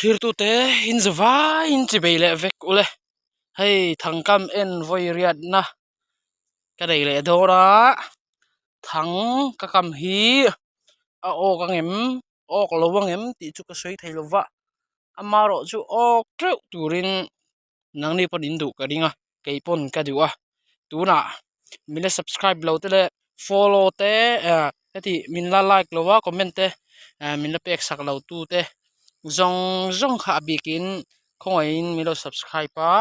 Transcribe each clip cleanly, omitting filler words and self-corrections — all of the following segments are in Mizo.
Thlirtute in za vaiin chi bei leh vek ule. Hei thangkam en vawi riatna ka nei leh dawn a, thang ka kam hi a awk angem awk lo angem tih chu ka sawi thei lova amaherawhchu awk teuh turin nangni pawn in duh ka ring a kei pawn ka duh a tunah min la subscribe lo te leh follow te ah heti min la like lo a comment te ah min la pek sak lo tu te zawng zawng kha a bikin khawngaihin min lo subscribe a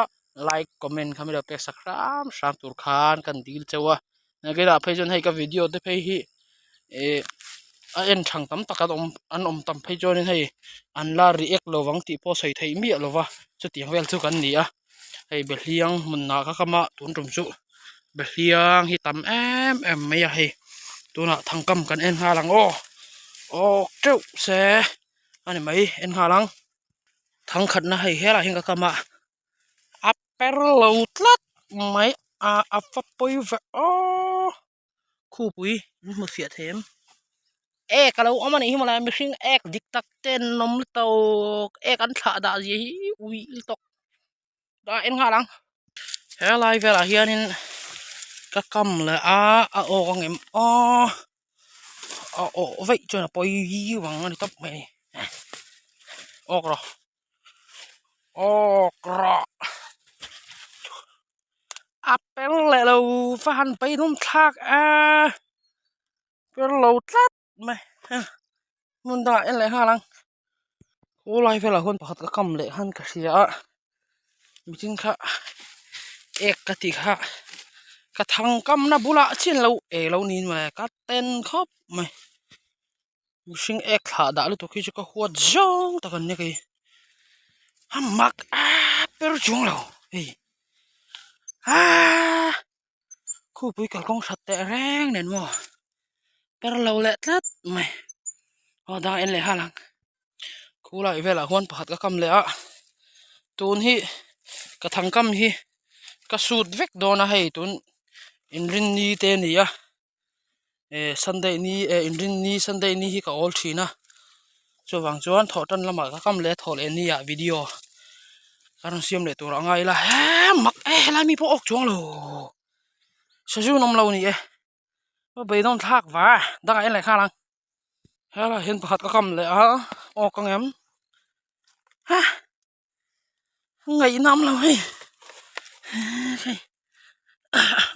like comment kha min lo pek sak hram hram tur khan kan dil cheu a nakinah phei chuan hei ka video te phei hi ih a en thang tam tak an awm an awm tam phei chuanin hei an la react lo vang tih pawh sawi theih miah lo va chutiang vel chu kan ni a hei behliang hmunah ka kam a tun tum chu behliang hi tam em em mai a hei tunah thangkam kan en nghal ang aw awk teuh se a ni mai en nghal ang thangkhatna hei helaiah hian ka kam a. A per lo tlat mai a a va pawi ve aw khupui min hmu fiah thei em ek alo awm anih hi mawle mihring ek dik tak te an awm lutuk ek an thlah dah zia hi ui lutuk a en nghal ang helai velah hianin ka kam leh a a awk ang em aw a awh vaih chuan a pawi viau ang a ni tawp mai awk rawh. Awk rawh a per leh lo va han painawm thlak a per lo tlat mai hmun dangah en leh nghal ang khawlai velah khuan pakhat ka kam leh khan ka hria a mihring kha ek ka tih kha ka thang kamna bulah chian lo eh lo niin mawle ka ten khawp mai. Mihring ek thlah dah lutuk hi chu ka huat zawng tak an ni kei a mak a per chuang lo hei aaa khupui kalkawng that teh reng nen maw per lo leh tlat mai aw dang en leh nghal ang khulai velah khuan pakhat ka kam leh a tun hi ka thangkam hi ka sut vek dawn a hei tun inrinni te a ni a. Eh sunday ni eh inrin ni sunday ni hi ka awl thin a chuvang chuan thawh tan lamah ka kam leh thawh leh ni ah video ka rawn siam leh tur a ngai ila he mak e helai mi pawh awk chuang lo sazu an awm lo a ni e a beidawn thlak va dangah en leh nghal ang helaiah hian pakhat ka kam leh a awk ang em ha. Ngaihnam lo hei hei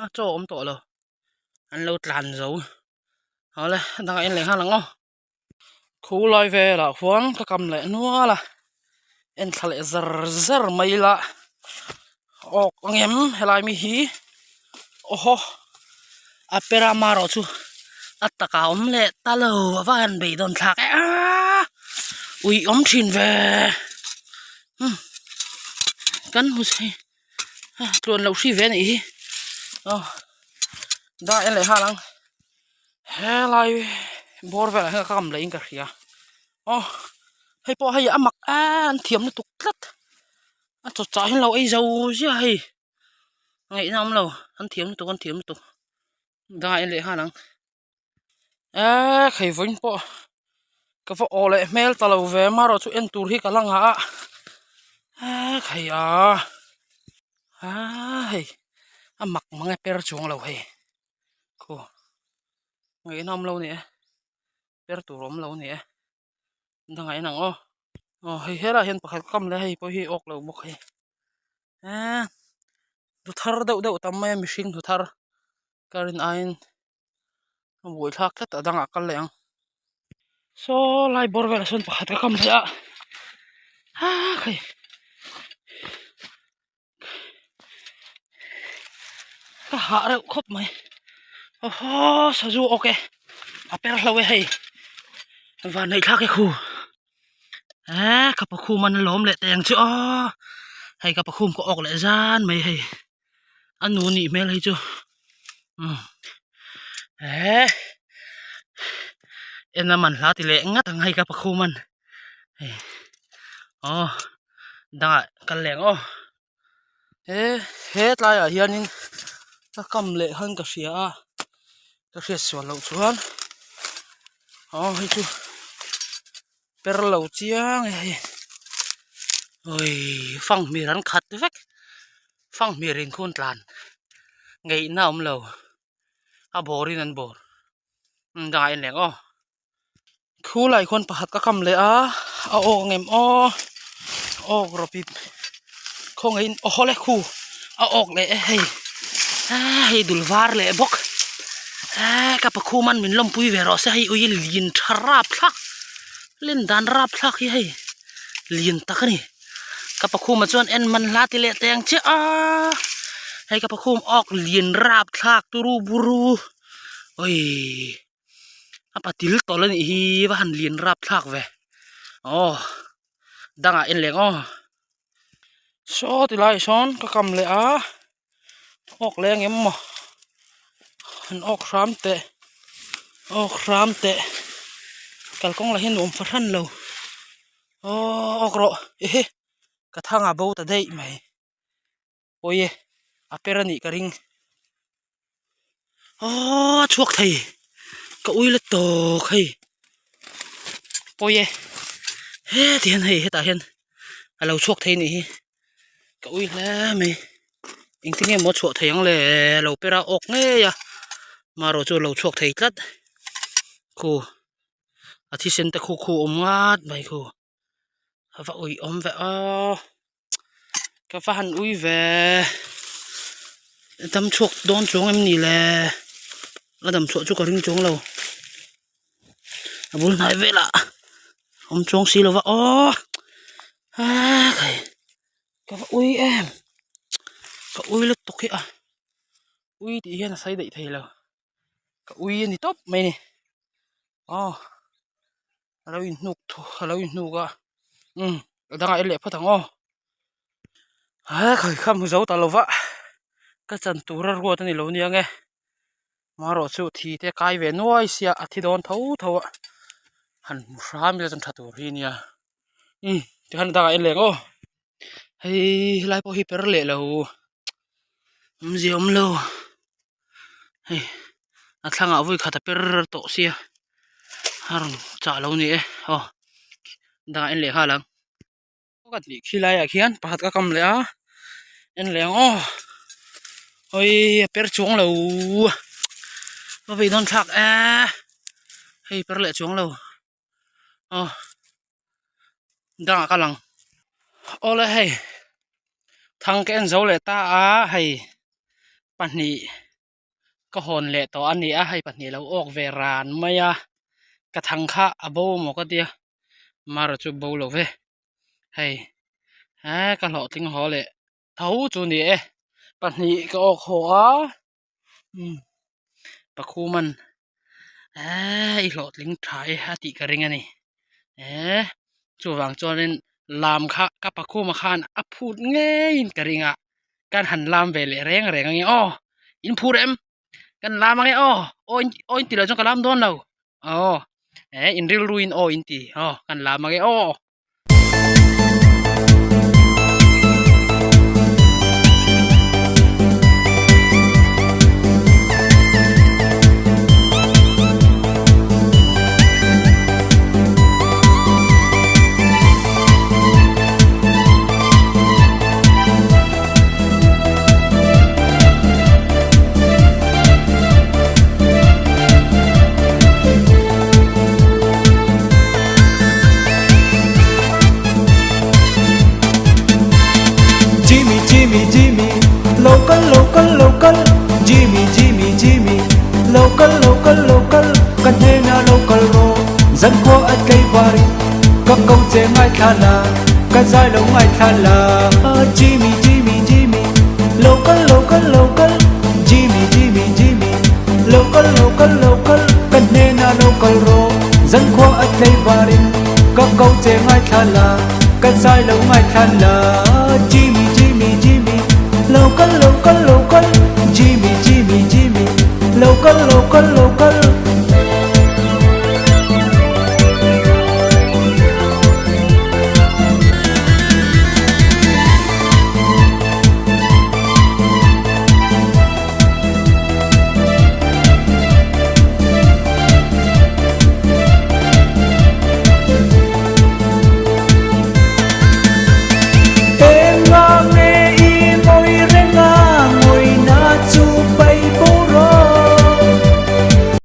a chaw awm tawh lo an lo tlan zo awle a dangah en leh nghal ang aw khu lai velah khuan ka kam leh nual a en thla leh zar zar mai ila awk ang em helai mi hi awhaw a pera marawh chu a takah a awm leh ta lo a va han beidawn thlak e aaa ui awm thin ve umm kan hmu thei tluan loh hri ve a nih hi aw dah en leh nghal ang helai bawr velah hian ka kam leh in ka hria aw hei pawh hei a mak em an thiam lutuk tlat a chaw chah hian lo ei zo ziah hei. Ngaihna awm lo an thiam lutuk an thiam lutuk dangah en leh nghal ang eee khei vawiin pawh ka va awh leh hmel ta lo ve amaherawh chu en tur hi ka la nghah a eee khei a aa hei a mak mang e per chuang lo hei khaw ngaihna awm lo a ni e per tur awm lo a ni e. Dangah en ang aw aw hei helaiah hian pakhat ka kam leh a hei pawh hi awk lo bawk hei eee du thar deuh deuh tam mai a mihring du thar ka rin aiin a buaithlak tlat a dangah kal leh ang saw lai bawr velah sawn pakhat ka kam leh a aa hei ka hah reuh khawp mai awhaw sazu awk e a per hlo e hei van neih thlak e khu eh ka pakhum an lawm leh teng chu aw hei ka pakhum ka awk leh zan mai hei a nu nih hmel hei chu umm eh en a man hla ti leh ngat ang hei ka pakhum an hei aw. Dangah kal leh ang aw he he tlaiah hianin ka kam leh khan ka hria a ka hriat sual loh chuan aw hei chu per lo chiang e hei. Awii fanghmir an khat vek fanghmir in khun tlan ngeihna a awm lo a bawr in an bawr dangah en leh ang aw khu lai khuan pakhat ka kam leh a a awk ang em aw awk rawp ip khawngaihin aw hawlh e khu a awk leh e hei hei dul var leh bawk eee ka pakhum an min lawmpui ve rawh se hei ui lin tha rap thlak len dan rap thlak hi hei lian tak a ni ka pakhum ah chuan en man hla ti leh teng chiah a hei ka pakhum awk lian rap thlak turu buru awii a patil tawlh a nih hi va han lian rap thlak ve aw dangah en leh ang aw saw ti lai sawn ka kam leh a awk leh ang em maw an awk hram teh awk hram teh kalkawng lah hi nuam fahran lo aw awk rawh ehe ka thang a bo ta daih mai. Pawi e a per a nih ka ring aw a chhuak thei ka ui let tawk hei pawi e heti hian hei hetah hian a lo chhuak thei a nih hi ka ui hle mai engtin nge maw a chhuah theih ang le a lo per a awk ngei a marawh chu a lo chhuak thei tlat khu a thisen te khu khu a awm ngat mai khu. A va ui awm ve aw ka va han ui ve dam chhuak dawn chuang em ni le a dam chhuah chu ka ring chuang lo a bul hnai velah awm chuang si lova aw a ka va ui em ka ui lutuk hi a ui tih hian a sawi daih thei lo ka ui a ni tawp mai a ni aw. A lo inhnuk thu a lo inhnuk a umm a dangah en leh phawt ang aw he khawi kha hmu zo ta lo va ka chan tur a ruat a ni lo nia nge marawh chu thi te kai ve nuai sia a thi dawn tho tho a han hmu hram ila chuan tha tur hi nia umm tikhan a dangah en leh ang aw hei helai pawh hi per leh lo awmzia awm lo hei a thlangah vawi khat a per tawh sia a rawn chah lo ni e aw dangah en leh nghal ang ka tih khi laiah khian pakhat ka kam leh a en leh ang aw hawi a per chuang lo a vei dawn thlak e hei per leh chuang lo. Aw dangah ka lang awle hei thang ka en zo leh ta a hei pahnih ka hawn leh tawh a ni a hei pahnih lo awk ve ran mai a ka thang kha a bo maw ka tia marawh chu bo lo ve hei he ka hlawhtling haw leh tho chu ni e pahnih ka awk haw a. Umm pakhuman eee i hlawhtling tha e a tih ka ring a ni eee chuvang chuanin lam kha ka pakhuma khan a phut ngeiin ka ring a kan han lam ve leh reng reng ange aw in phur em kan lam ange aw aw in aw in tih loh chuan ka lam dawn lo aw eh in rilruin aw in ti aw kan lam ange aw. Jimmy Jimmy Jimmy lo kal lo kal lo kal Jimmy Jimmy Jimmy lo kal lo kal lo kal ka hnenah lo kal rawh zankhua a tlei varin ka ko che ngaithla la ka zai lo ngaithla la Jimmy Jimmy Jimmy lo kal lo kal lo kal Jimmy Jimmy Jimmy lo kal lo kal lo kal ka hnenah lo kal rawh zankhua a tlei varin ka ko che ngaithla la ka zai lo ngaithla la Jimmy Jimmy Jimmy lo kal lo kal lo kal Jimmy Jimmy Jimmy lo kal lo kal lo kal.